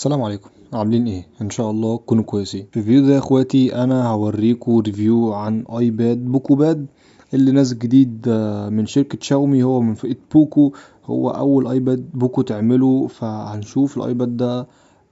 السلام عليكم، عاملين ايه؟ ان شاء الله تكونوا كويسين. في الفيديو ده يا اخواتي انا هوريكم review عن iPad Poco Pad اللي نازل جديد من شركة شاومي، هو من فئة بوكو، هو اول iPad Poco تعمله. فهنشوف ال iPad ده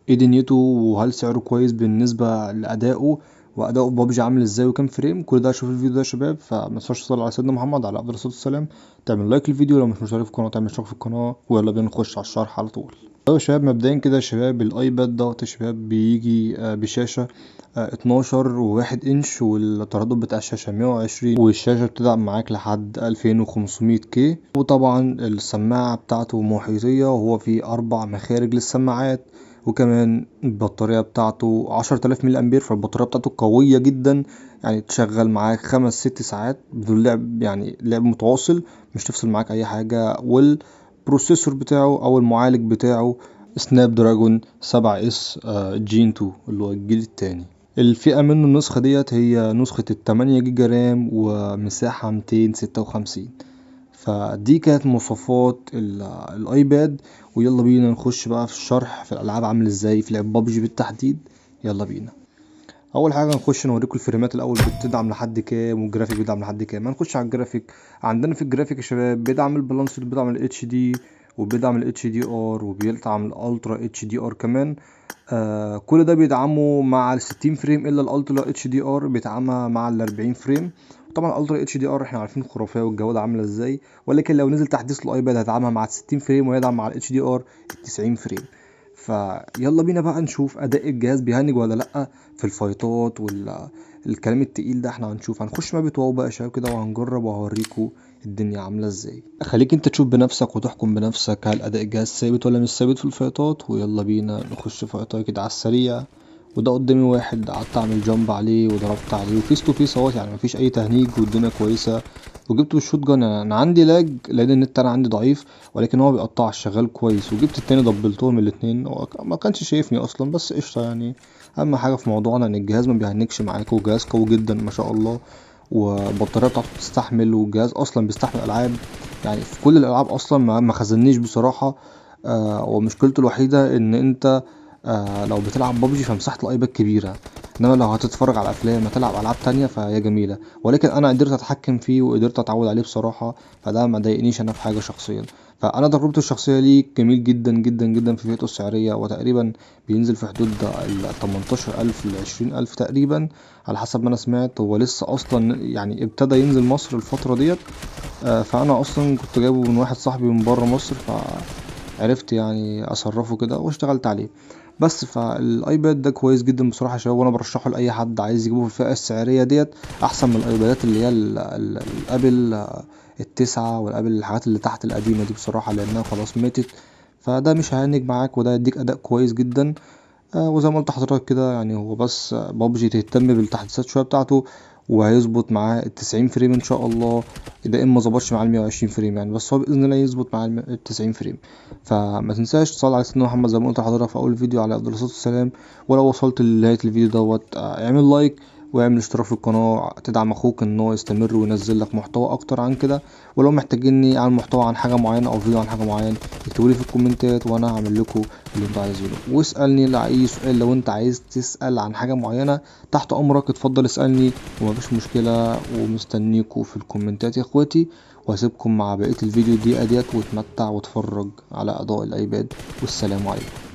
ايه دنيته، وهل سعره كويس بالنسبة لادائه، واداؤه ببجي عامل ازاي، وكام frame. كل ده هشوف الفيديو ده يا شباب. فما تنساش تصلي على سيدنا محمد على افضل الصلاة والسلام، تعمل like للفيديو، لو مش مشترك في القناة تعمل اشتراك في القناة، ويلا بينا نخش على الشرح على طول. طيب يا شباب، مبدئيا كده يا شباب ال iPad دوت يا شباب بيجي بشاشة 12.1 انش، والتردد بتاع الشاشة 120، والشاشة بتدعم معاك لحد 2500 K. وطبعا السماعة بتاعته محيطية، وهو فيه 4 مخارج للسماعات، وكمان البطارية بتاعته 10000 ملي امبير، فالبطارية بتاعته قوية جدا، يعني تشغل معاك 5-6 ساعات بدون لعب، يعني لعب متواصل مش تفصل معاك اي حاجة. وال processor بتاعه او المعالج بتاعه Snapdragon 7 S Gen 2 اللي هو الجيل التاني. الفئة منه النسخة ديت هي نسخة التمانية جيجا RAM ومساحة 256. فدي كانت مواصفات ال iPad. ويلا بينا نخش بقى في الشرح في الالعاب عامل ازاي في لعب بابجي بالتحديد. يلا بينا. اول حاجة نخش نوريكم الفريمات الاول بتدعم لحد كام، والجرافيك بيدعم لحد كام. هنخش على الجرافيك. عندنا في الجرافيك يا شباب بيدعم ال balanced، بيدعم ال HD، وبيدعم ال HDR، وبيدعم ال Ultra HDR كمان. كل ده بيدعمه مع ال 60 frame، الا ال Ultra HDR بيدعمها مع ال 40 frame. طبعا ال Ultra HDR احنا عارفين خرافية والجودة عامله ازاي، ولكن لو نزل تحديث ال iPad هيدعمها مع ال 60 frame، ويدعم مع ال HDR ال 90 frame. فيلا بينا بقى نشوف اداء الجهاز بيهنج ولا لا في الفايتات والكلام التقيل ده. احنا هنشوف، هنخش map WoW بقى يا شباب كده وهنجرب وهوريكم الدنيا عامله ازاي. خليك انت تشوف بنفسك وتحكم بنفسك هل اداء الجهاز ثابت ولا مش ثابت في الفايتات. ويلا بينا نخش فايتات كده على السريع. وده قدامي واحد قعدت اعمل jump عليه وضربت عليه، و face to face اهوت، يعني مفيش اي تهنيج والدنيا كويسة. وجبته بال shotgun. انا عندي lag لان النت انا عندي ضعيف، ولكن هو بيقطعش، شغال كويس. وجبت التاني دبلتهم الاتنين، هو ما كانش شايفني اصلا، بس قشطه. يعني اهم حاجة في موضوعنا ان الجهاز ما بيهنجش معاك، والجهاز قوي جدا ما شاء الله، والبطاريه بتاعته بتستحمل، والجهاز اصلا بيستحمل العاب، يعني في كل الالعاب اصلا ما خزنيش بصراحة. ومشكلته الوحيدة ان انت لو بتلعب بابجي فمساحه ال iPad كبيرة، انما لو هتتفرج على افلام هتلعب العاب تانية فهي جميلة، ولكن انا قدرت اتحكم فيه وقدرت اتعود عليه بصراحة، فده ما ضايقنيش انا في حاجة شخصيا. فانا تجربتي الشخصية ليه جميل جدا جدا جدا في فئته السعرية، وتقريبا بينزل في حدود ال 18000 ل 20000 تقريبا على حسب ما انا سمعت. هو لسه اصلا يعني ابتدى ينزل مصر الفترة ديت، فانا اصلا كنت جايبه من واحد صاحبي من بره مصر، فعرفت يعني اصرفه كده واشتغلت عليه بس. فال iPad ده كويس جدا بصراحة يا شباب، وانا برشحه لاي حد عايز يجيبه في الفئة السعرية ديت، احسن من الايبادات اللي هي ال Apple 9 وال Apple الحاجات اللي تحت القديمة دي بصراحة، لانها خلاص ماتت. فده مش هيهنج معاك، وده يديك اداء كويس جدا. وزي ما قلت لحضرتك كده، يعني هو بس بابجي تهتم بالتحديثات شوية بتاعته، وهيظبط معاه 90 frame ان شاء الله، اذا ما ظبطش معاه 120 frame يعني، بس هو باذن الله يظبط معاه 90 frame. فما تنساش تصلي على سيدنا محمد زي ما قلت لحضرتك في اول فيديو على افضل الصلاة والسلام. ولو وصلت لنهاية الفيديو دوت، اعمل like واعمل اشتراك في القناة، تدعم اخوك ان هو يستمر وينزل لك محتوى اكتر عن كده. ولو محتاجيني اعمل محتوى عن حاجة معينة او فيديو عن حاجة معينة اكتبوا لي في الكومنتات وانا هعمل لكم اللي انتوا عايزينه. واسالني لاي سؤال لو انت عايز تسال عن حاجة معينة، تحت امرك، اتفضل اسالني ومفيش مشكلة، ومستنيكوا في الكومنتات يا اخواتي. وهسيبكم مع بقية الفيديو الدقيقة ديت، واتمتع واتفرج على اداء ال iPad. والسلام عليكم.